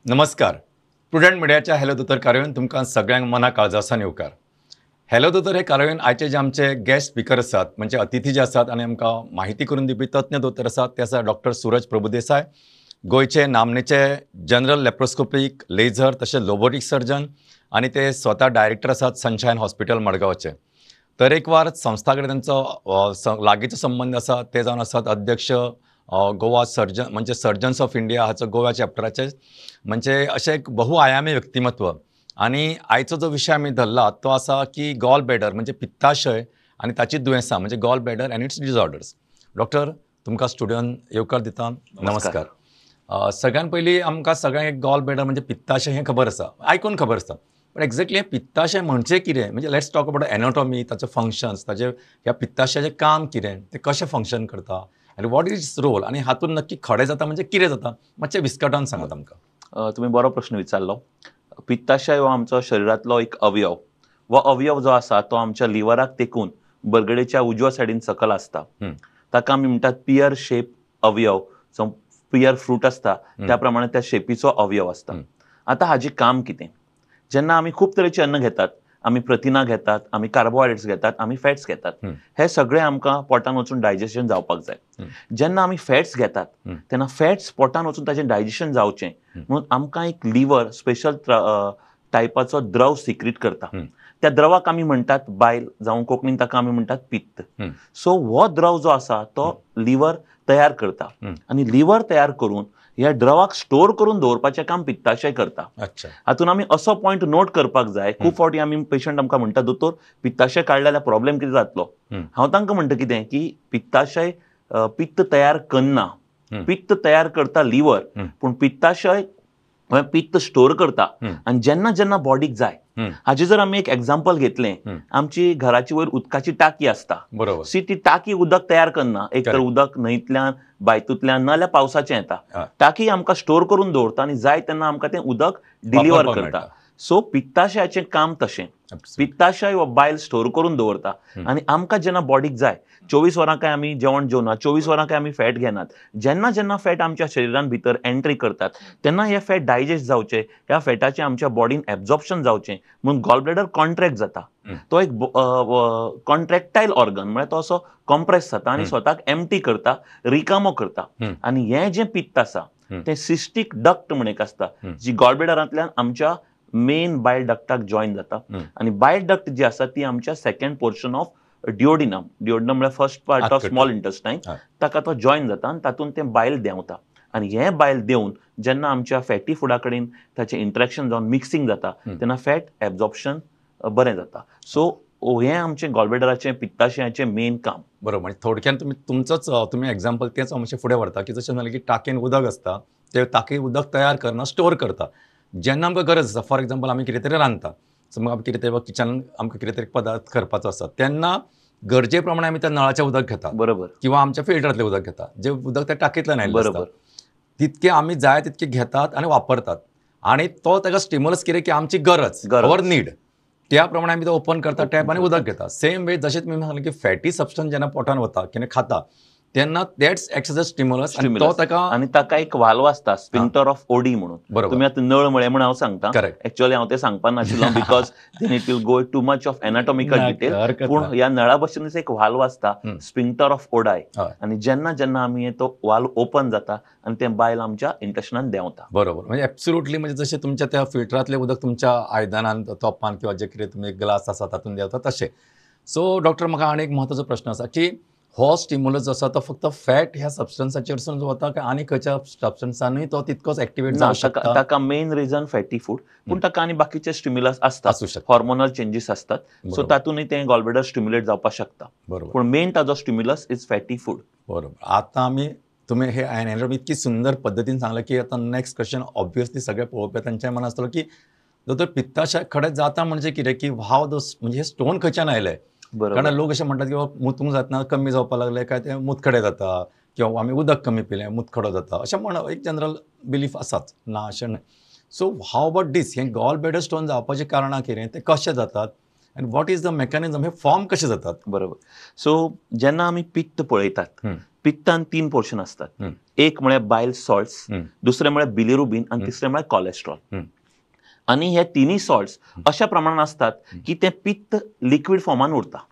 नमस्कार, प्रुडंट मिडियाच्या हॅलो दोतोर कार्यावळीन तुमकां सगळ्यांक मना काळजासान येवकार. हॅलो दोतोर हे कार्यावळीन आयचे जे आमचे गेस्ट स्पिकर आसात म्हणजे अतिथी जे आसात आनी आमकां माहिती करून दिवपी तज्ञ दोतोर आसात ते आसा डॉक्टर सूरज प्रभुदेसाय, गोंयचे नामनेचे जनरल लॅप्रोस्कोपीक लेझर तशें रोबोटीक सर्जन आनी ते स्वता डायरेक्टर आसात सनशायन हॉस्पिटल मडगांवचे. तरेकवार संस्था कडेन तांचो लागींचो संबंद आसा. ते जावन आसात अध्यक्ष गोवा सर्जन म्हणजे सर्जन्स ऑफ इंडिया हाचो गोवा चॅप्टराचे, म्हणजे अशें एक बहुआयामी व्यक्तिमत्व. आनी आयचो जो विशय आमी धरला तो आसा की गॉल ब्लॅडर म्हणजे पित्ताशय आनी ताची दुयेंसां म्हणजे gall bladder and its disorders. Doctor, तुमकां स्टुडियोन येवकार दिता. नमस्कार. सगळ्यान पयलीं आमकां सगळ्यांक एक गॉल ब्लॅडर म्हणजे पित्ताशय हें खबर आसा, आयकून खबर आसता, पण एक्झॅक्टली हें पित्ताशय म्हणजे कितें, म्हणजे let's talk about anatomy, ताचे फंक्शन्स, ताचे ह्या पित्ताशयाचें काम कितें, तें कशें फंक्शन करता आनी what is it's role आनी हातूंत नक्की खडें जाता म्हणजे कितें जाता, मातशें विस्कटावन सांगात आमकां. तुमी बरो प्रश्न विचारलो. पित्ताशय हो आमचो शरिरांतलो एक अवयव. हो अवयव जो आसा तो आमच्या लिवराक तेकून बरगडेच्या उजव्या सायडीन सकल आसता. ताका आमी म्हणटात पियर शेप अवयव. जो पियर फ्रूट आसता त्या प्रमाणे त्या शेपीचो अवयव आसता. आतां हाजें काम कितें, जेन्ना आमी खूब तरेचे अन्न घेतात, आमी प्रथिनां घेतात, आमी कार्बोहायड्रेट्स घेतात, आमी फॅट्स घेतात, हे सगळे आमकां पोटान वचून डायजेशन जावपाक जाय. जेन्ना आमी फॅट्स घेतात तेन्ना फॅट्स पोटान वचून ताचें डायजेशन जावचें म्हणून आमकां एक लिवर स्पेशल टायपाचो द्रव सिक्रीट करता. त्या द्रवाक आमी म्हणटात बायल, जावं कोंकणीन ताका आमी म्हणटात पित्त. सो हो द्रव जो आसा तो लिवर तयार करता आनी लिवर तयार करून ह्या द्रवाक स्टोर करून दवरपाचें काम पित्ताशय करता. हातून आमी असो पॉयंट नोट करपाक जाय. खूब फावटी आमी पेशंट आमकां म्हणटा, दोतोर पित्ताशय काडले जाल्यार प्रॉब्लेम कितें जातलो? हांव तांकां म्हणटा कितें की पित्ताशय पित्त तयार करना, पित्त तयार करता लिवर, पूण पित्ताशय पित्त स्टोर करता आनी जेन्ना जेन्ना बॉडीक जाय. हाजे जर आमी एक एग्जाम्पल घेतलें, आमची घराची वयर उदकाची टाकी आसता. बरोबर. सी ती टाकी उदक तयार करना, एक तर उदक न्हंयतल्यान, बायतूंतल्यान, नाजाल्यार पावसाचें येता. टाकी आमकां स्टोर करून दवरता आनी जाय तेन्ना आमकां तें उदक डिलिव्हर करता. सो पित्ताशयाचें काम तशें. पित्ताशय हो बायल स्टोर करून दवरता आनी आमकां जेन्ना बॉडीक जाय, 24 वरां काय आमी जेवण जेवना, 24 वरां काय आमी फॅट घेनात, जेन्ना जेन्ना फॅट आमच्या शरिरान भितर एंट्री करतात तेन्ना हे फॅट डायजेस्ट जावचे, ह्या फॅटाचें आमच्या बॉडीन एब्जॉर्प्शन जावचें म्हणून गॉल ब्लॅडर कॉन्ट्रॅक्ट जाता. तो एक कॉन्ट्रॅक्टायल ऑर्गन, म्हळ्यार तो असो कॉम्प्रेस जाता आनी स्वताक एम्प्टी करता, रिकामो करता. आनी हें जें पित्त आसा तें सिस्टीक डक्ट म्हण एक आसता, जी गॉल ब्लॅडरांतल्यान आमच्या मेन बायल डक्टाक जॉईन जाता आनी बायल डक्ट जी आसा ती आमच्या second portion of duodenum, duodenum म्हळ्यार first part of small intestine, ताका तो जॉईन जाता आनी तातूंत तें बायल देंवता. आनी हें बायल देंवन जेन्ना आमच्या फॅटी फुडा कडेन ताचें इंट्रॅक्शन जावन मिक्सिंग जाता तेन्ना फॅट एब्जॉर्प्शन बरें जाता. सो हें आमचें गॉलब्लॅडराचें पित्ताशयाचें मेन काम. बरोबर. म्हणजे थोडक्यान तुमी तुमचोच तुमी एग्जाम्पल तेंच हांव मातशें फुडें व्हरता की जशें जालें की टाकयेन उदक आसता, ते टाकयेन उदक तयार करना, स्टोर करता जेन्ना आमकां गरज आसा. फॉर एग्जाम्पल आमी कितें तरी रांदता, समज आमी कितें तरी किचनान आमकां कितें तरी पदार्थ करपाचो आसा तेन्ना गरजे प्रमाणे आमी त्या नळाचें उदक घेता, बरोबर, किंवा आमच्या फिल्टरांतलें उदक घेता, जें उदक त्या टाकयेंतल्यान आयिल्लें आसता. बरोबर. तितकें आमी जाय तितकें घेतात आनी वापरतात आनी तो ताका स्टिमुलस कितें की आमची गरज, our need, त्या प्रमाणे आमी तो ओपन करता टॅप आनी उदक घेता. सेम वे जशें तुमी सांगलें की फॅटी सबस्टन्स जेन्ना पोटान वता कितें खाता तेन्ना that's acts as a stimulus आनी तो ताका, आनी ताका एक वाल्व आसता स्पिंक्टर ऑफ ओडी म्हणून. बरोबर. तुमी आतां नळ म्हळें म्हूण हांव सांगता, एक्चुअली हांव तें सांगपाक नाशिल्लो because then it will go too much of anatomical detail. पूण ह्या नळा भशेनच एक वाल्व आसता स्पिंक्टर ऑफ ओडाय आनी जेन्ना जेन्ना आमी तो वाल्व ओपन जाता आनी तें बायल आमच्या इंटेस्टिनान देंवता. बरोबर. म्हणजे एब्सोल्युटली, म्हणजे जशें तुमच्या त्या फिल्टरांतलें उदक तुमच्या आयदनान, तोपान किंवा जें कितें तुमी ग्लास आसा तातूंत देंवता तशें. सो डॉक्टर, म्हाका आनी एक म्हत्वाचो प्रश्न आसा की हो स्टिमुलस जो आसा तो फक्त फॅट ह्या सबस्टन्साचेरसून वता काय आनी खंयच्या सबस्टन्सानूय तो तितकोच एक्टिवेट जावंक शकता? ताका मेन रिजन फॅटी फूड, पूण ताका आनी बाकीचे स्टिम्युलस आसता, हॉर्मोनल चेंजीस आसतात, सो तातूंतय तें गॉलब्लॅडर स्टिम्युलेट जावपाक शकता. बरोबर. पूण मेन ताजो स्टिम्युलस is fatty food. बरोबर. आतां आमी तुमी हे एनाटॉमी इतकी सुंदर पद्दतीन सांगलें की आतां नेक्स्ट क्वेश्चन ऑब्वियसली सगळे पळोवपी तांच्या मनात आसतलो की दोतोर पित्ताशय खडें जाता म्हणजे कितें, की हाव दोस म्हणजे हे स्टोन खंयच्यान आयले? बरोबर. कारण लोक अशें म्हणटात की बाबा मुतूंक जातना कमी जावपाक लागले काय ते मुतखडे जाता किंवा आमी उदक कमी पिलें मुतखडो जाता अशें म्हण एक जनरल बिलीफ आसाच ना अशें न्हय. सो how about these, हें गॉल ब्लॅडर स्टोन जावपाचें कारणां कितें, ते कशें जातात आनी what is the mechanism, हे फॉर्म कशें जातात? बरोबर. सो जेन्ना आमी पित्त पळयतात, पित्तान तीन पोर्शन आसतात. एक म्हळ्यार बायल सॉल्ट्स, दुसरें म्हळ्यार बिलिरुबीन आनी तिसरें म्हळ्यार कॉलेस्ट्रॉल. आनी हे तिनूय सॉल्ट्स अशा प्रमाणान आसतात की ते पित्त लिक्वीड फॉर्मान उरता.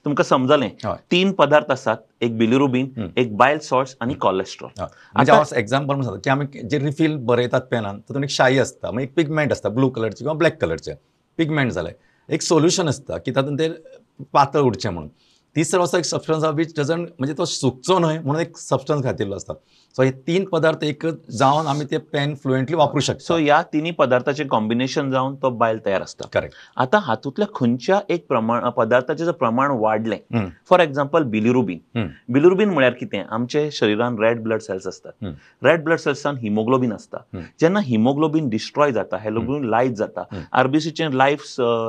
तुमकां समजलें? तीन पदार्थ आसात, एक बिलिरुबीन, एक बायल सॉल्ट्स आनी कॉलेस्ट्रॉल. म्हणजे हांव एग्जाम्पल म्हणून सांगता की आमी जे रिफील बरयतात पेनान तातूंत एक शाई आसता, मागीर एक पिगमेंट आसता ब्लू कलरचे किंवा ब्लॅक कलरचे पिगमेंट जालें, एक सोल्युशन आसता की तातूंत ते पातळ उरचें म्हणून. तिसरो असो एक सबस्टन्स आसा which doesn't, म्हणजे तो सुकचो न्हय म्हणून एक सबस्टन्स घातिल्लो आसता. सो हे तीन पदार्थ एक जावन आमी ते पेन फ्लुएंटली वापरू शकता. सो ह्या तिन्ही पदार्थाचें कॉम्बिनेशन जावन तो बायल तयार आसता. करेक्ट. आतां हातूंतल्या खंयच्या एक प्रमाण पदार्थाचें जर प्रमाण वाडलें, फॉर एक्झाम्पल बिलिरुबीन. बिलिरुबीन म्हळ्यार कितें, आमचे शरिरान रेड ब्लड सेल्स आसतात. रेड ब्लड सेल्सान हिमोग्लोबीन आसता. जेन्ना हिमोग्लोबीन डिस्ट्रॉय जाता, हिमोग्लोबीन लायज जाता, आरबीसीचें लायफ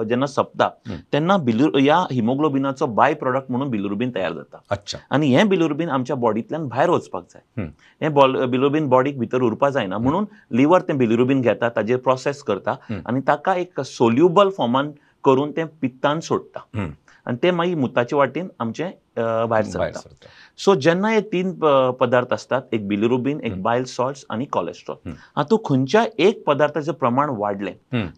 जेन्ना सोंपता तेन्ना ह्या हिमोग्लोबिनाचो बाय प्रोडक्ट म्हणून बिलिरुबीन तयार जाता. अच्छा. आनी हें बिलिरुबीन आमच्या बॉडींतल्यान भायर वचपाक जाय. हें बिलिरुबीन बॉडीक भितर उरपा जायना म्हणून लिवर तें बिलिरुबीन घेता, ताजेर प्रोसेस करता आनी ताका एक सोल्युबल फॉर्मान करून तें पित्तान सोडटा आनी तें मागीर मुताचे वाटेन आमचें भायर सरता. सो जेन्ना हे तीन पदार्थ आसतात, एक बिलिरुबीन, एक बायल सॉल्ट्स आनी कॉलेस्ट्रॉल, हातूंत खंयच्या एक पदार्थाचें प्रमाण वाडलें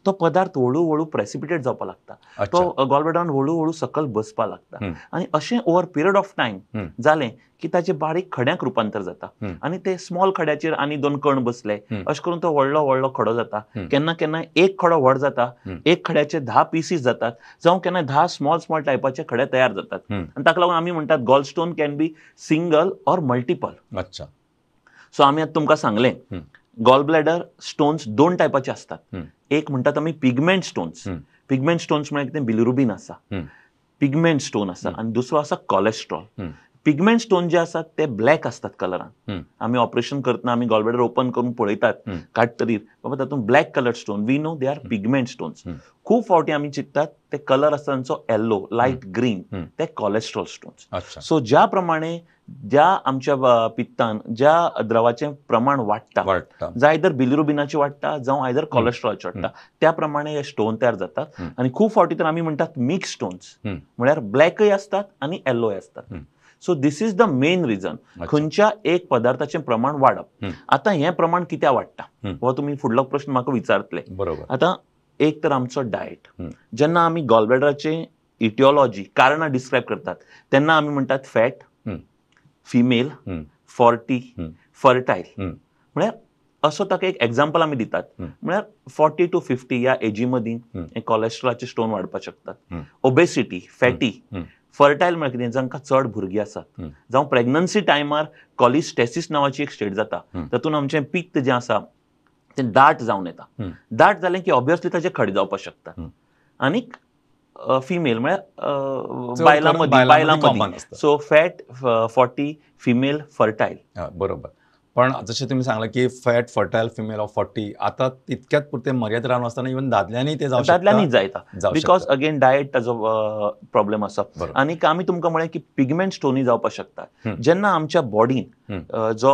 तो पदार्थ हळू हळू प्रेसिपिटेट जावपाक लागता, तो गॉलब्लॅडरान हळू हळू सकल बसपाक लागता आनी अशें ओवर पिरियड ऑफ टायम जालें की ताचे बारीक खड्यांक रुपांतर जाता आनी ते स्मॉल खड्याचेर आनी दोन कण बसले अशें करून तो व्हडलो व्हडलो खडो जाता. केन्ना केन्ना एक खडो व्हड जाता, एक खड्याचे 10 पीसीस जातात, जावं केन्ना 10 स्मॉल स्मॉल टायपाचे खडे तयार जातात आनी ताका लागून आमी म्हणटात gallstone can be single or multiple. अच्छा. सो आमी आतां तुमकां सांगलें गॉलब्लॅडर स्टोन्स दोन टायपाचे आसतात. एक म्हणटात आमी पिगमेंट स्टोन्स. पिगमेंट स्टोन्स म्हळ्यार कितें, बिलिरुबीन आसा, पिगमेंट स्टोन आसा, आनी दुसरो आसा कॉलेस्ट्रॉल. पिगमेंट स्टोन जे आसात ते ब्लॅक आसतात कलरान. आमी ऑपरेशन करतना आमी गॉलब्लॅडर ओपन करून पळयतात काडटरीर बाबा तातूंत black colour stone, we know they are pigment stones. खूब फावटी आमी चिंततात ते कलर आसता तांचो येल्लो, लायट ग्रीन, ते कॉलेस्ट्रॉल स्टोन्स. सो ज्या प्रमाणे ज्या आमच्या पित्तान ज्या द्रवाचें प्रमाण वाडटा, जाय आयदर बिलिरुबिनाचें वाडटा जावं आयदर कॉलेस्ट्रॉलाचें वाडटा, त्या प्रमाणे हे स्टोन तयार जातात. आनी खूब फावटी तर आमी म्हणटात मिक्स स्टोन्स, म्हळ्यार ब्लॅकय आसतात आनी येल्लोय आसतात. So this is the main reason खंयच्या एक पदार्थाचें प्रमाण वाडप. आतां हें प्रमाण कित्याक वाडटा हो तुमी फुडलो प्रश्न म्हाका विचारतले. बरोबर. आतां एक तर आमचो डायट. जेन्ना आमी गॉलब्लॅडराचें इटिओलॉजी कारणां डिस्क्रायब करतात तेन्ना आमी म्हणटात फॅट, फिमेल, 40, फर्टायल. म्हळ्यार असो ताका एक एग्जाम्पल आमी दितात, म्हळ्यार 40 to 50 ह्या एजी मदीं कॉलेस्ट्रॉलाचे स्टोन वाडपाक शकतात. ओबेसिटी, फॅटी, फर्टायल म्हळ्यार कितें, जांकां चड भुरगीं आसात, जावं प्रेग्नन्सी टायमार कॉलिस्टेसिस नांवाची एक स्टेट जाता, तातूंत आमचें पित्त जें आसा तें दाट जावन येता. दाट जालें की ऑब्वियसली ताचे खडे जावपाक शकता. आनीक फिमेल म्हळ्यार बायलां मदीं. So fat, 40, female, fertile. बरोबर. पण जशें तुमी सांगलां की फॅट, फर्टायल, फिमेल ऑफ 40, आतां तितक्याच पुरतें मर्याद रावन आसतना इवन दादल्यांनी ते जावं शकता. दादल्यांनी जायता, because again diet ताजो प्रॉब्लेम आसा. आनीक आमी तुमकां म्हळें की पिगमेंट स्टोनी जावपाक शकता. जेन्ना आमच्या बॉडीन जो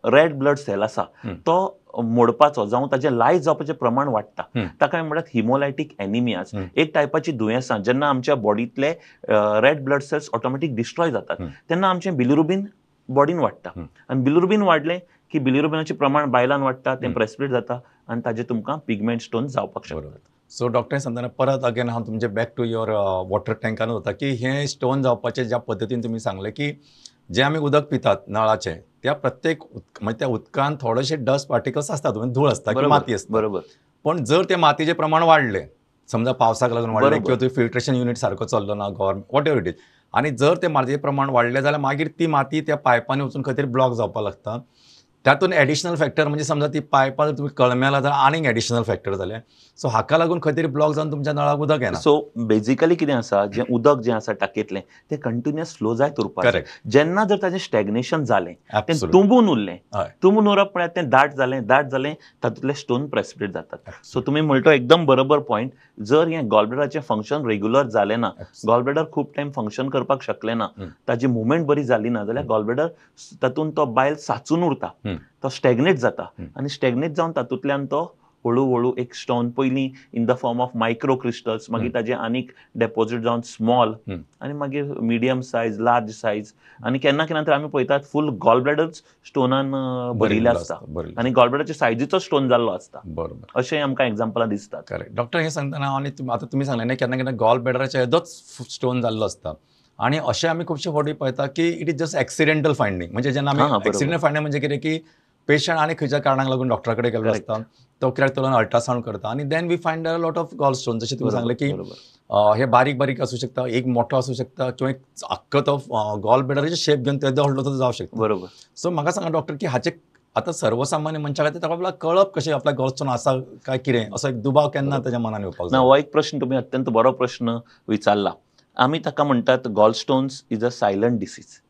रेड ब्लड सेल आसा तो मोडपाचो जावं ताजें लायज जावपाचें प्रमाण वाडटा, ताका आमी म्हणटात हिमोलायटीक एनिमियाज, एक टायपाची दुयेंसां. जेन्ना आमच्या बॉडींतले red blood cells automatic destroy जातात तेन्ना आमचें बिलिरुबीन बॉडीन वाडटा आनी बिलिरुबीन वाडलें की बिलिरुबिनाचें प्रमाण बायलान वाडटा, तें प्रेसिपिटेट जाता आनी ताजें तुमकां पिगमेंट स्टोन जावपाक शकता. सो डॉक्टर सांगतना परत अगेन हांव तुमचे बॅक टू your water टँकान वता की हें स्टोन जावपाचें ज्या पद्दतीन तुमी सांगलें की जें आमी उदक पितात नळाचें त्या प्रत्येक म्हणजे त्या उदकान थोडेशे डस्ट पार्टिकल्स आसतात, म्हणजे धूळ आसता, माती आसता. बरोबर. पण जर त्या मातीचें प्रमाण वाडलें, समजा पावसाक लागून वाडलें किंवा तुवें फिल्ट्रेशन युनीट सारको चल्लो ना, government whatever it is, आनी जर ते मातयेचें प्रमाण वाडलें जाल्यार मागीर ती माती त्या पायपांनी वचून खंय तरी ब्लॉक जावपाक लागता. तातूंत एडिशनल फॅक्टर म्हणजे समजा ती पायपां जर तुमी कळमेला जाल्यार आनीक एडिशनल फॅक्टर जालें. सो हाका लागून खंय तरी ब्लॉक जावन तुमच्या नळाक उदक येना. सो बेजिकली कितें आसा, जें उदक जें आसा टाकयेंतलें तें कंटिन्युअस फ्लो जायत उरपाक जाय. जेन्ना जर ताजें स्टॅग्नेशन जालें, तें तुंबून उरलें, तुंबून उरप म्हळ्यार तें दाट जालें, दाट जालें, तातूंतले स्टोन प्रेसिपिटेट जातात. सो तुमी म्हणटा एकदम बरोबर पॉयंट. जर हें गॉलब्लॅडराचें फंक्शन रेग्युलर जालें ना, गॉलब्लॅडर खूब टायम फंक्शन करपाक शकलें ना, ताजी मुवमेंट बरी जाली ना जाल्यार गॉलब्लॅडर तातूंत तो बायल साचून उरता, तो स्टॅग्नेट जाता आनी स्टॅग्नेट जावन तातूंतल्यान तो हळू हळू एक स्टोन पयलीं in the form of micro crystals, मागीर ताजे आनीक डेपोजीट जावन स्मॉल आनी मागीर मिडियम सायज, लार्ज सायज, आनी केन्ना केन्ना तर आमी पळयतात फूल गॉलब्लॅडरच स्टोनान भरिल्लें आसता आनी गॉलब्लॅडरच्या सायजीचो स्टोन जाल्लो आसता. बरोबर, अशें आमकां एग्जाम्पलां दिसतात. करेक्ट. डॉक्टर हें सांगतना आनी आतां तुमी सांगलें न्ही केन्ना केन्ना गॉलब्लॅडराच्या येदोच स्टोन जाल्लो आसता आनी अशें आमी खुबशे फावटी पळयता की it is just accidental finding. म्हणजे जेन्ना आमी एक्सिडेंटल फायंडींग म्हणजे कितें की पेशंट आनी खंयच्या कारणाक लागून डॉक्टरा कडेन गेल्लो आसता, तो कित्याक तो अल्ट्रासावंड करता आनी then we find a lot of gall stone. जशें तुमी सांगलें की हे बारीक बारीक आसूं शकता, एक मोठो आसूं शकता किंवा एक आख्खो तो गॉल ब्लॅडराचे शेप घेवन तेदो व्हडलो तो जावं शकता. बरोबर. सो म्हाका सांगा डॉक्टर की हाचे आतां सर्वसामान्य मनशा खातीर ताका आपल्याक कळप कशें आपल्याक गॉल स्टोन आसा काय कितें, असो एक दुबाव केन्ना ताच्या मनान येवपाक ना? हो एक प्रश्न तुमी अत्यंत बरो प्रश्न विचारला. आमी ताका म्हणटात gall stones is a silent disease.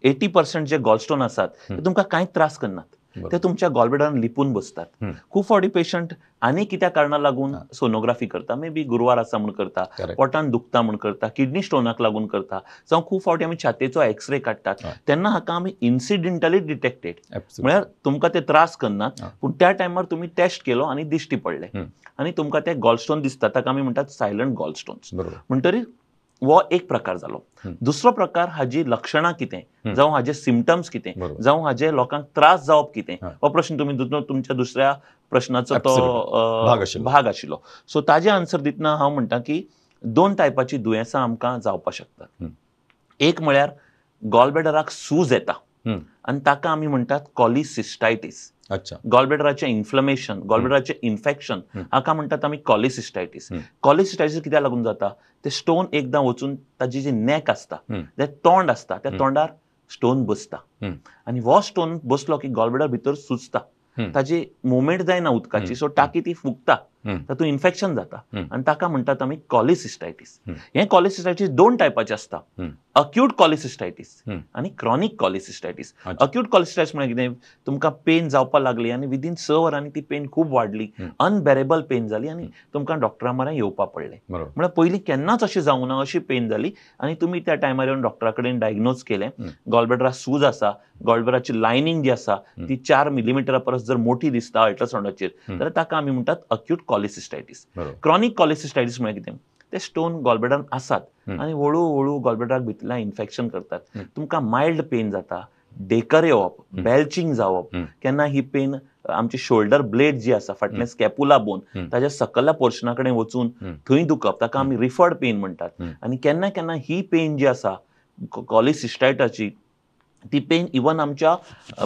80% जे गॉल स्टोन आसात ते तुमकां कांयच त्रास करनात, ते तुमच्या गॉलब्लॅडरान लिपून बसतात. खूब फावटी पेशंट आनी कित्या कारणाक लागून सोनोग्राफी करता, मे बी गुरवार आसा म्हूण करता, पोटान दुखता म्हूण करता, किडनी स्टोनाक लागून करता, जावं खूब फावटी आमी छातयेचो एक्सरे काडटात तेन्ना हाका आमी इन्सिडेंटली डिटेक्टेड, म्हळ्यार तुमकां ते त्रास करनात पूण त्या टायमार तुमी टेस्ट केलो आनी दिश्टी पडले आनी तुमकां ते गॉलस्टोन दिसता, ताका आमी म्हणटात सायलंट गॉलस्टोन्स. म्हणटरीर हो एक प्रकार जालो. दुसरो प्रकार, हाजी लक्षणां कितें, जावं हाजे सिमटम्स कितें, जावं हाजे लोकांक त्रास जावप कितें, हो प्रश्न तुमी तुमच्या दुसऱ्या प्रश्नाचो तो भाग आशिल्लो. सो ताजे आन्सर दितना हांव म्हणटा की दोन टायपाची दुयेंसां आमकां जावपाक शकतात. एक म्हळ्यार गॉलब्लॅडराक सूज येता आनी ताका आमी म्हणटात कॉलिसिस्टायटीस. गॉलब्लॅडराचें इन्फ्लमेशन, गॉलब्लॅडराचें इन्फेक्शन हाका म्हणटात आमी कॉलिसिस्टायटीस. कॉलिसिस्टायटीस कित्याक लागून जाता, ते स्टोन एकदां वचून ताजी जी नेक आसता, जें तोंड आसता, त्या तोंडार स्टोन बसता आनी हो स्टोन बसलो की गॉलब्लॅडर भितर सुजता, ताजी मुवमेंट जायना उदकाची, सो टाकी ती फुगता, तातूंत इन्फेक्शन जाता आनी ताका म्हणटात आमी कॉलिसिस्टायटीस. हें कॉलिसिस्टायटीस दोन टायपाचें आसता, अक्यूट कॉलिसिस्टायटीस आनी क्रॉनीक कॉलिसिस्टायटीस. अक्यूट कॉलिसिस्टायटीस म्हळ्यार कितें, तुमकां पेन जावपाक लागली आनी विदीन 6 वरांनी ती पेन खूब वाडली, अनबेरेबल पेन जाली आनी तुमकां डॉक्टरा म्हऱ्यान येवपा पडलें. म्हळ्यार पयलीं केन्नाच अशें जावंक ना अशी पेन जाली आनी तुमी त्या टायमार येवन डॉक्टरा कडेन डायग्नोज केलें, गॉलब्लॅडराक सूज आसा, गॉलब्लॅडराची लायनींग जी आसा ती 4 मिलीमिटरा परस जर मोठी दिसता अल्ट्रासावंडाचेर जाल्यार ताका आमी म्हणटात अक्यूट कॉलिसिस्टायटीस. क्रॉनीक कॉलिसिस्टायटीस म्हळ्यार कितें, ते स्टोन गॉलब्लॅडरान आसात आनी हळू हळू गॉलब्लॅडराक भितरल्यान इन्फेक्शन करतात, तुमकां मायल्ड पेन जाता, डेकर येवप, बेल्चिंग जावप, केन्ना ही पेन आमची शोल्डर ब्लेड जी आसा फाटल्यान स्कॅपुला बोन ताज्या सकयल्या पोर्शना कडेन वचून थंय दुखप, ताका आमी रिफर्ड पेन म्हणटात. आनी केन्ना केन्ना ही पेन जी आसा कॉलिसिस्टायटाची, ती पेन इवन आमच्या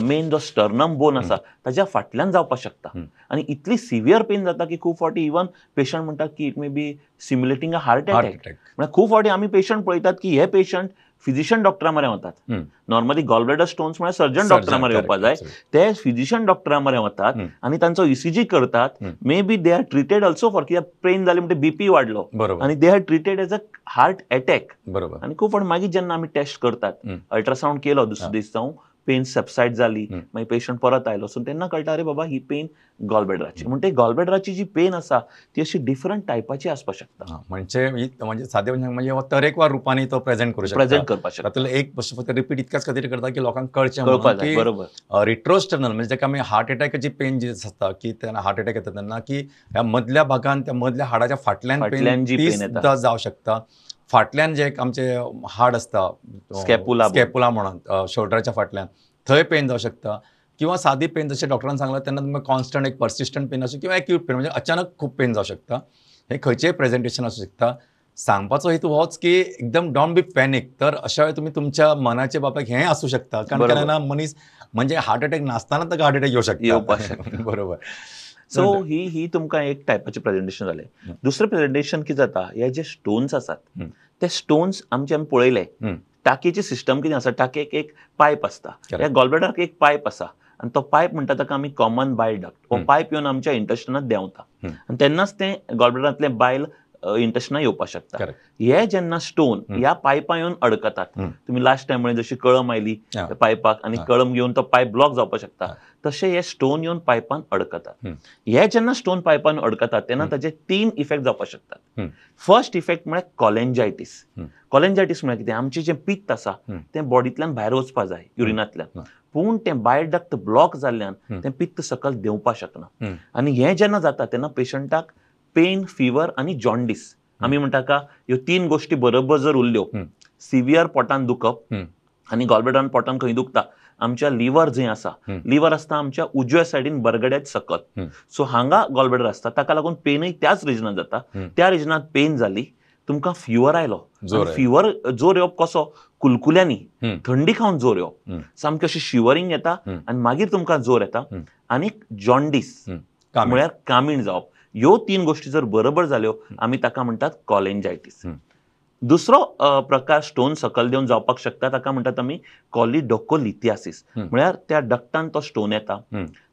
मेन जो स्टर्नम बोन आसा ताज्या फाटल्यान जावपाक शकता आनी इतली सिवियर पेन जाता की खूब फावटी इवन पेशंट म्हणटात की it may be simulating a heart attack. म्हळ्यार खूब फावटी आमी पेशंट पळयतात की हे पेशंट फिजिशियन डॉक्टरा म्हऱ्यान वतात. नॉर्मली गॉलब्लॅडर स्टोन्स म्हळ्यार सर्जन डॉक्टरा म्हऱ्यान येवपाक जाय, ते फिजिशियन डॉक्टरा म्हऱ्यान वतात आनी तांचो ईसीजी करतात. May be they are treated also for, कित्याक पेन जाली म्हणटा बीपी वाडलो आनी they are treated as a heart attack. बरोबर. आनी खूब फावट मागीर जेन्ना आमी टेस्ट करतात, अल्ट्रासावंड केलो दुसरे दीस जावं पेन सबसायड जाली, मागीर पेशंट परत आयलो, सो तेन्ना कळटा अरे बाबा ही पेन गॉलब्लॅडराची. म्हणटे गॉलब्लॅडराची जी पेन आसा ती अशी डिफरंट टायपाची आसपाक शकता. म्हणजे म्हणजे सादे म्हणजे तरेकवार रुपांनी तो प्रेझेंट करू शकता, प्रेझेंट करपाक शकता. तातूंतलें एक फक्त रिपीट इतक्याच खातीर करता की लोकांक कळचें. बरोबर. रिट्रोस्टर्नल म्हणजे जाका आमी हार्ट एटॅकाची पेन जी आसता की तेन्ना हार्ट एटॅक येता तेन्ना की ह्या मदल्या भागान त्या मदल्या हाडाच्या फाटल्यान पेन जी सुद्दां जावं शकता. फाटल्यान जे एक आमचे हाड आसता स्कॅपुला, स्कॅपुला म्हणून शोल्डराच्या फाटल्यान थंय पेन जावं शकता. किंवा सादी पेन जशें डॉक्टरान सांगलां तेन्ना तुमकां कॉन्स्टंट एक पर्सिस्टंट पेन आसूं किंवा एक्यूट पेन म्हणजे अचानक खूब पेन जावं शकता. हे खंयचेय प्रेजेंटेशन आसूं शकता. सांगपाचो हेतू होच की एकदम don't be panic. तर अशा वेळार तुमी तुमच्या मनाचे बापायक हें आसूं शकता, कारण केन्ना मनीस म्हणजे हार्ट अटॅक नासतना ताका हार्ट अटॅक येवंक शकता. बरोबर. सो ही ही तुमकां एक टायपाचें प्रेजेंटेशन जालें. दुसरें प्रेजेंटेशन कितें जाता, हे जे स्टोन्स आसात ते स्टोन्स आमचे आमी पळयले टाकयेची सिस्टम कितें आसा, टाकयेक एक पायप आसता, ह्या गॉलब्लॅडराक एक पायप आसा आनी तो पायप म्हणटा ताका आमी कॉमन बायल डक्ट. हो पायप येवन आमच्या इंटेस्टिनांत देंवता आनी तेन्नाच तें गॉलब्लॅडरांतलें बायल इंटेस्टिनां येवपाक शकता. हे जेन्ना स्टोन ह्या पायपां येवन अडकतात, तुमी लास्ट टायम म्हळें जशी कळम आयली पायपाक आनी कळम घेवन तो पायप ब्लॉक जावपाक शकता, तशें हे स्टोन येवन पायपान अडकतात. हे जेन्ना स्टोन पायपान अडकतात तेन्ना ताचे 3 इफेक्ट जावपाक शकतात. फर्स्ट इफेक्ट म्हळ्यार कॉलेंजायटीस. कॉलेंजायटीस म्हळ्यार कितें, आमचें जें पित्त आसा तें बॉडींतल्यान भायर वचपाक जाय युरिनांतल्यान, पूण तें बायल डक्ट ब्लॉक जाल्ल्यान तें पित्त सकयल देंवपाक शकना. आनी हें जेन्ना जाता तेन्ना पेशंटाक पेन, फिवर आनी जॉन्डिस, आमी म्हणटा का ह्यो 3 गोष्टी बरोबर जर उरल्यो, सिवियर पोटान दुखप आनी गॉलब्लॅडरान पोटान खंय दुखता, आमच्या लिवर जंय आसा, लिवर आसता आमच्या उजव्या सायडीन बरगड्यात सकल, सो हांगा गॉलब्लॅडर आसता, ताका लागून पेनय त्याच रिजनान जाता. त्या रिजनात पेन जाली, तुमकां फिवर आयलो, फिवर जोर येवप कसो, कुलकुल्यांनी थंडी खावन जोर येवप, सामकी अशी शिवरींग येता आनी मागीर तुमकां जोर येता, आनी जॉन्डिस म्हळ्यार कामीण जावप. ह्यो 3 गोष्टी जर बरोबर जाल्यो आमी ताका म्हणटात कॉलेंजायटीस. दुसरो प्रकार स्टोन सकल देवन जावपाक शकता, ताका म्हणटात आमी कॉलिडोकोलिथियासिस. म्हळ्यार त्या डक्टान तो स्टोन येता,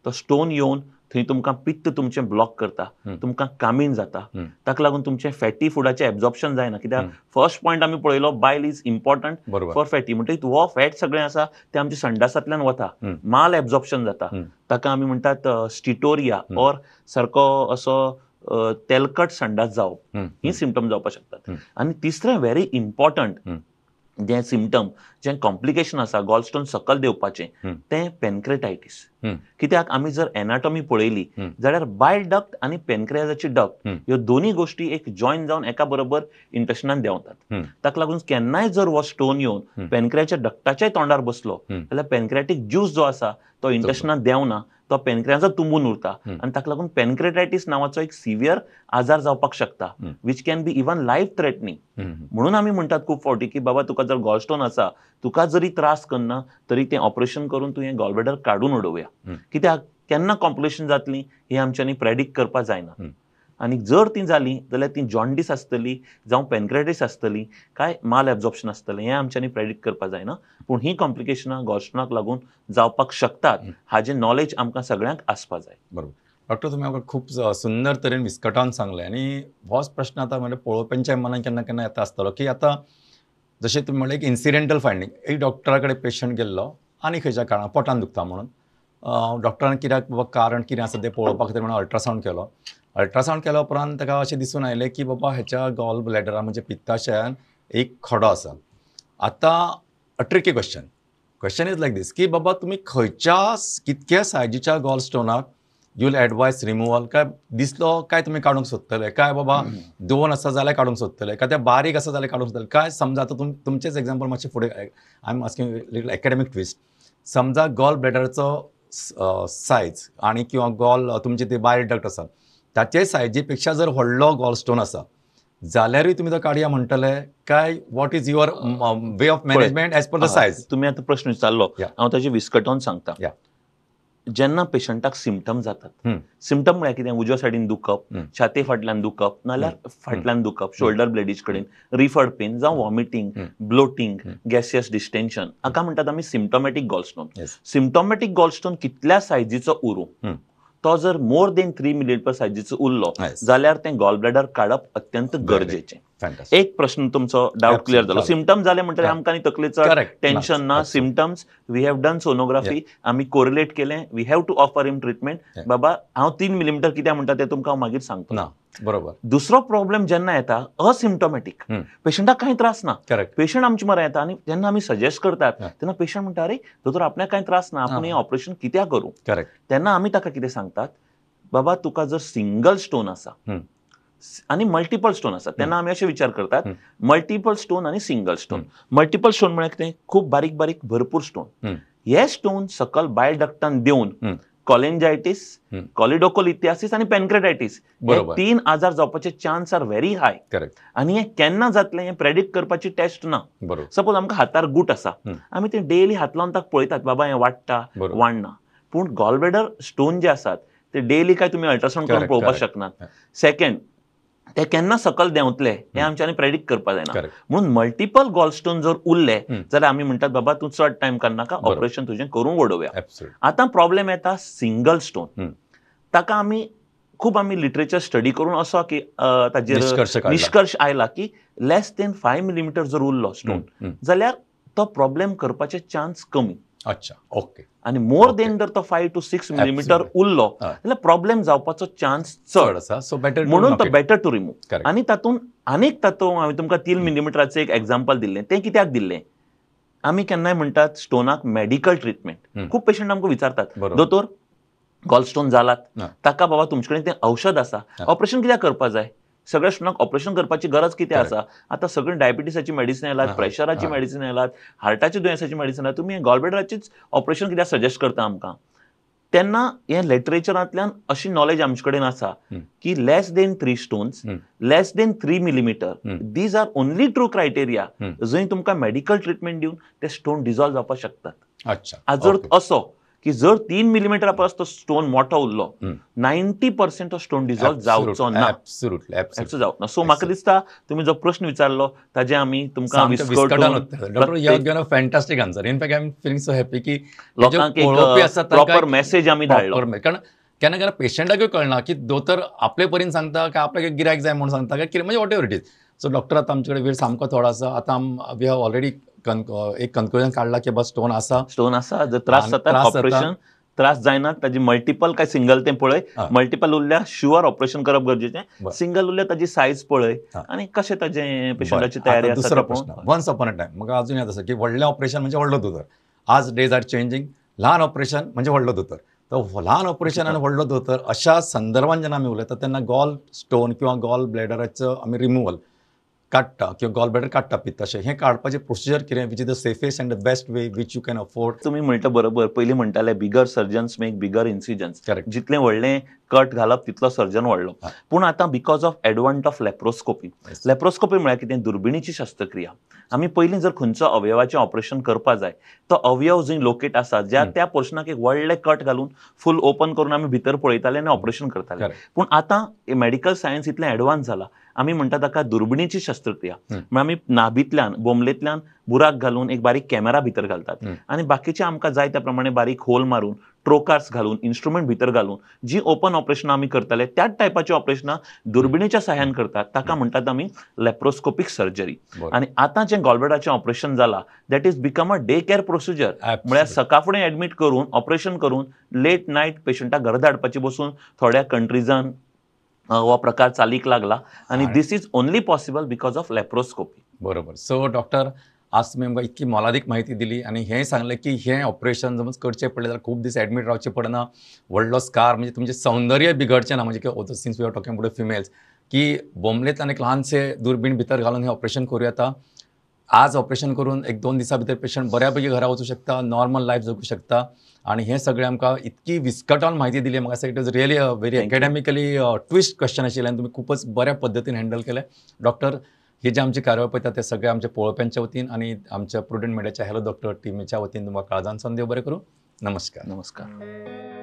तो स्टोन येवन थंय तुमकां पित्त तुमचें ब्लॉक करता, तुमकां कामीण जाता, ताका लागून तुमचें फॅटी फुडाचें एब्जॉर्प्शन जायना. कित्याक फर्स्ट पॉयंट आमी पळयलो, bile is important for fatty, म्हणटकीर हो फॅट सगळें आसा तें आमच्या संडासांतल्यान वता, माल एब्जॉर्प्शन जाता, ताका आमी म्हणटात स्टिटोरिया ऑर सारको असो तेलकट संडास जावप, ही सिमटम जावपाक शकतात. आनी तिसरें व्हेरी इम्पॉर्टंट जें सिमटम, जें कॉम्प्लिकेशन आसा गॉलस्टोन सकल देंवपाचें, तें पेनक्रेटायटीस. कित्याक आमी जर एनाटॉमी पळयली जाल्यार बायल डक्ट आनी पेनक्रियाजाची डक्ट ह्यो दोनूय गोश्टी एक जॉयन जावन एका बरोबर इंटेस्टिनान देंवतात. ताका लागून केन्नाय जर हो स्टोन येवन पेनक्रियाच्या डक्टाच्याय तोंडार बसलो जाल्यार पेनक्रियाटीक ज्यूस जो आसा तो इंटेस्टिनान देंवना, तो पेनक्रियाजा तुंबून उरता आनी ताका लागून पेनक्रेटायटीस नांवाचो एक सिवियर आजार जावपाक शकता, which can be even life threatening. म्हणून आमी म्हणटात खूब फावटी की बाबा तुका जर गॉलस्टोन आसा, तुका जरी त्रास करना तरी तें ऑपरेशन करून तुवें गॉलब्लॅडर काडून उडोवया. कित्याक केन्ना कॉम्प्लिकेशन जातली हें आमच्यांनी प्रेडिक्ट करपाक जायना. आनी जर ती जाली जाल्यार ती जॉन्डीस आसतली जावं पेनक्रेटायटीस आसतली काय माल एब्जॉर्प्शन आसतलें, हें आमच्यांनी प्रेडिक्ट करपाक जायना. पूण ही कॉम्प्लिकेशनां गॉलस्टोनाक लागून जावपाक शकतात हाजें नॉलेज आमकां सगळ्यांक आसपाक जाय. बरोबर डॉक्टर, तुमी आमकां खूब सुंदर तरेन विस्कटावन सांगलें. आनी होच प्रश्न आतां म्हणजे पळोवप्यांच्या मनान केन्ना केन्ना येता आसतलो की आतां जशें तुमी म्हणलें एक इन्सिडेंटल फायंडींग, एक डॉक्टरा कडेन पेशंट गेल्लो आनी खंयच्या कारणान पोटान दुखता म्हणून, डॉक्टरान कित्याक बाबा कारण कितें आसा तें पळोवपा खातीर म्हणून अल्ट्रासावंड केलो. अल्ट्रासावंड केल्या उपरांत ताका अशें दिसून आयलें की बाबा हेच्या गॉल ब्लॅडरा म्हणजे पित्ताशयान एक खडो आसा. आतां a tricky question, question is like this की बाबा तुमी खंयच्या कितक्या सायजीच्या Gaul स्टोनाक you will advice removal, काय दिसलो काय तुमी काडूंक सोदतले, काय बाबा 2 आसा जाल्यार काडूंक सोदतले, काय ते बारीक आसा जाल्यार काडूंक सोदतले, काय समजा आतां तुमचेच एग्जाम्पल मातशें फुडें, I am asking little academic twist. समजा गॉल ब्लॅडरचो सायज आनी किंवा गॉल तुमची ती बायल डक्ट आसा ताचे सायजी पेक्षा जर व्हडलो गॉलस्टोन आसा जाल्यारूय तुमी तो काडया म्हणटले काय what is your way of management as per the size? तुमी आतां प्रश्न विचारलो, हांव ताजे विस्कटावन सांगता. जेन्ना पेशंटाक सिमटम जातात, सिमटम म्हळ्यार कितें, उजव्या सायडीन दुखप, छाती फाटल्यान दुखप, नाल्यार फाटल्यान दुखप, शोल्डर ब्लेडीज कडेन रिफर्ड पेन जावं वॉमिटींग, ब्लोटींग, गॅसियस डिस्टेन्शन, हाका म्हणटात आमी सिमटोमॅटीक गॉलस्टोन. सिमटोमॅटीक गॉलस्टोन कितल्या सायजीचो उरूं, तो जर मोर देन 3 मिलीमीटर सायजीचो उरलो जाल्यार तें गॉलब्लॅडर काडप अत्यंत गरजेचें. एक प्रश्न तुमचो डावट क्लियर जालो. सिमटम जाले म्हणटकीर आमकां तकलेचो टेन्शन ना. Symptoms we have done sonography, आमी कोरिलेट केलें, we have to offer him treatment. बाबा हांव 3 मिलीमीटर कित्याक म्हणटा तें तुमकां हांव मागीर सांगता. बरोबर. दुसरो प्रॉब्लेम जेन्ना येता असिम्टोमॅटीक, पेशंटाक कांय त्रास ना, पेशंट आमचे मरा येता आनी जेन्ना आमी सजेस्ट करतात तेन्ना पेशंट म्हणटा अरे दोतोर आपल्याक कांय त्रास ना, आपूण हें ऑपरेशन कित्याक करूं. तेन्ना आमी ताका कितें सांगतात, बाबा तुका जर सिंगल स्टोन आसा आनी मल्टिपल स्टोन आसा तेन्ना आमी अशें विचार करतात, मल्टिपल स्टोन आनी सिंगल स्टोन. मल्टिपल स्टोन म्हळ्यार कितें, खूब बारीक बारीक भरपूर स्टोन. हे स्टोन सकल बायल डक्टान देवन कॉलेंजायटीस, कॉलिडोकोलिथियासिस आनी पेनक्रेटायटीस हे 3 आजार जावपाचे चान्स are very high. आनी हे केन्ना जातलें हें प्रेडिक्ट करपाची टेस्ट ना. सपोज आमकां हातार गूट आसा, आमी ते डेली हात लावन ताका पळयतात बाबा हें वाडटा वाडना, पूण गॉलब्लॅडर स्टोन जे आसात ते डेली काय तुमी अल्ट्रासावंड करून पळोवपाक शकनात. सेकंड, ते केन्ना सकल देंवतले हें आमच्यांनी प्रेडिक्ट करपाक जायना. म्हणून मल्टिपल गॉलस्टोन जर उरले जाल्यार आमी म्हणटात बाबा तूं चड टायम काडनाका, ऑपरेशन तुजें करून वडोवया. आतां प्रॉब्लेम येता सिंगल स्टोन. ताका आमी खूब आमी लिटरेचर स्टडी करून असो की ताजेर निष्कर्ष आयला की लेस देन 5 मिलीमीटर जर उरलो स्टोन जाल्यार तो प्रॉब्लेम करपाचे चान्स कमी. अच्छा, ओके. आनी मोर देन जर तो 5 to 6 millimetre उरलो जाल्यार प्रॉब्लेम जावपाचो चान्स चड आसा. सो बेटर, म्हणून तो बेटर टू रिमूव्ह. आनी तातूंत आनीक तातूंत हांवें तुमकां 3 मिलीमिटराचें एक एग्जाम्पल दिल्लें, तें कित्याक दिल्लें, आमी केन्नाय म्हणटात स्टोनाक मेडिकल ट्रिटमेंट. खूब पेशंट आमकां विचारतात, दोतोर गॉलस्टोन जालात ताका बाबा तुमचे कडेन तें औषध आसा, ऑपरेशन कित्याक करपाक जाय, सगळ्या स्टोनाक ऑपरेशन करपाची गरज कितें आसा? आतां सगळीं डायबिटीसाची मेडिसिन आयलात, प्रेशराची मेडिसिन आयलात, हार्टाच्या दुयेंसाची मेडिसिन आयलात, तुमी गॉलब्लॅडराचीच ऑपरेशन कित्याक सजेस्ट करता आमकां? तेन्ना हें लिटरेचरांतल्यान अशी नॉलेज आमचे कडेन आसा की less than 3 stones, less than 3 millimetre, these are only true criteria जंय तुमकां मेडिकल ट्रिटमेंट दिवन ते स्टोन डिजॉल्व जावपाक शकतात. अच्छा, जर असो की जर 3 मिलीमीटरा परस तो स्टोन मोठो उरलो, 90% तो स्टोन डिजॉल्व जावचो ना. जावचो ना. सो म्हाका दिसता तुमी जो प्रश्न विचारलो ताजे आमी तुमकां विस्कटून fantastic answer. In fact I am feeling so happy की लोकांक एक प्रॉपर मेसेज आमी धाडलो. कारण केन्ना केन्ना पेशंटाकूय कळना की दोतोर आपले परीन सांगता काय आपल्याक गिरायक जाय म्हणून सांगता काय कितें, म्हणजे whatever it is. So doctor आतां आमचे कडेन वेळ सामको थोडो आसा. आतां we have already एक कन्क्लुजन काडला की बस स्टोन आसा, स्टोन आसा, जर त्रास जाता ऑपरेशन, त्रास जायना ताजी मल्टिपल काय सिंगल तें पळय, मल्टिपल उरल्या शुअर ऑपरेशन करप गरजेचें, सिंगल उरल्या ताजी सायज पळय आनी कशें ताजें पेशंटाची तयारी आसा. दुसरो प्रश्न, वन्स अपॉन अ टायम म्हाका अजून याद आसा की व्हडलें ऑपरेशन म्हणजे व्हडलो दोतोर, आज डेज are changing, ल्हान ऑपरेशन म्हणजे व्हडलो दोतोर. तर ल्हान ऑपरेशन आनी व्हडलो दोतोर अशा संदर्भान जेन्ना आमी उलयता तेन्ना गॉल स्टोन किंवा गॉल ब्लॅडराचो आमी रिमुवल काडटा किंवा गॉल ब्लॅडर काडटा पित्ताशय, हें काडपाचें प्रोसिजर कितें, which is the safest and the best way which you can afford? तुमी म्हणटा बरोबर, पयलीं म्हणटाले bigger surgeons make bigger incisions, जितलें व्हडलें कट घालप तितलो सर्जन व्हडलो. पूण आतां because of advent of laparoscopy, laparoscopy म्हळ्यार कितें, दुर्बिणीची शस्त्रक्रिया. आमी पयलीं जर खंयचो अवयवाचें ऑपरेशन करपा जाय तो अवयव जंय लोकेट आसा ज्या त्या पोर्शनाक एक व्हडलें कट घालून फूल ओपन करून आमी भितर पळयताले आनी ऑपरेशन करताले. पूण आतां मेडिकल सायन्स इतलें एडवान्स जाला, आमी म्हणटा ताका दुर्बिणीची शस्त्रक्रिया. म्हळ्यार आमी नाभींतल्यान बोमलेंतल्यान बुराक घालून एक बारीक कॅमेरा भितर घालतात आनी बाकीचे आमकां जाय त्या प्रमाणे बारीक होल मारून ट्रोकार्स घालून इन्स्ट्रुमेंट भितर घालून जी ओपन ऑपरेशनां आमी करताले त्याच टायपाची ऑपरेशनां दुर्बिणीच्या साहाय्यान करतात, ताका म्हणटात आमी लॅप्रोस्कोपीक सर्जरी. आनी आतां जें गॉलब्लॅडराचें ऑपरेशन जाला that is become a day care procedure. म्हळ्यार सकाळ फुडें एडमीट करून ऑपरेशन करून लेट नायट पेशंटाक घरा धाडपाची बसून थोड्या कंट्रीजान हो प्रकार चालीक लागला आनी this is only possible because of laparoscopy. बरोबर. सो डॉक्टर, आज तुमी आमकां इतकी मोलादीक म्हायती दिली आनी हें सांगलें की हें ऑपरेशन समज करचें पडलें जाल्यार खूब दीस एडमीट रावचें पडना, व्हडलो स्कार म्हणजे तुमचें सौंदर्य बिगडचें ना, म्हणजे since we are talking about females की बोमलेंतल्यान एक ल्हानशें दुर्बीण भितर घालून हें ऑपरेशन करूं येता. आज ऑपरेशन करून 1-2 दिसां भितर पेशंट बऱ्या पैकी घरा वचूं शकता, नॉर्मल लायफ जगूं शकता. आनी हें सगळें आमकां इतकी विस्कटावन म्हायती दिली, म्हाका दिसता it was really a very academically twist question आशिल्लें आनी तुमी खूबच बऱ्या पद्दतीन हँडल केलें. डॉक्टर, हे जे आमची कार्यावळ पळयता ते सगळे आमच्या पळोवप्यांच्या वतीन आनी आमच्या प्रुडंट मिडियाच्या हॅलो डॉक्टर टिमीच्या वतीन तुमकां काळजान देव बरें करूं. नमस्कार. नमस्कार.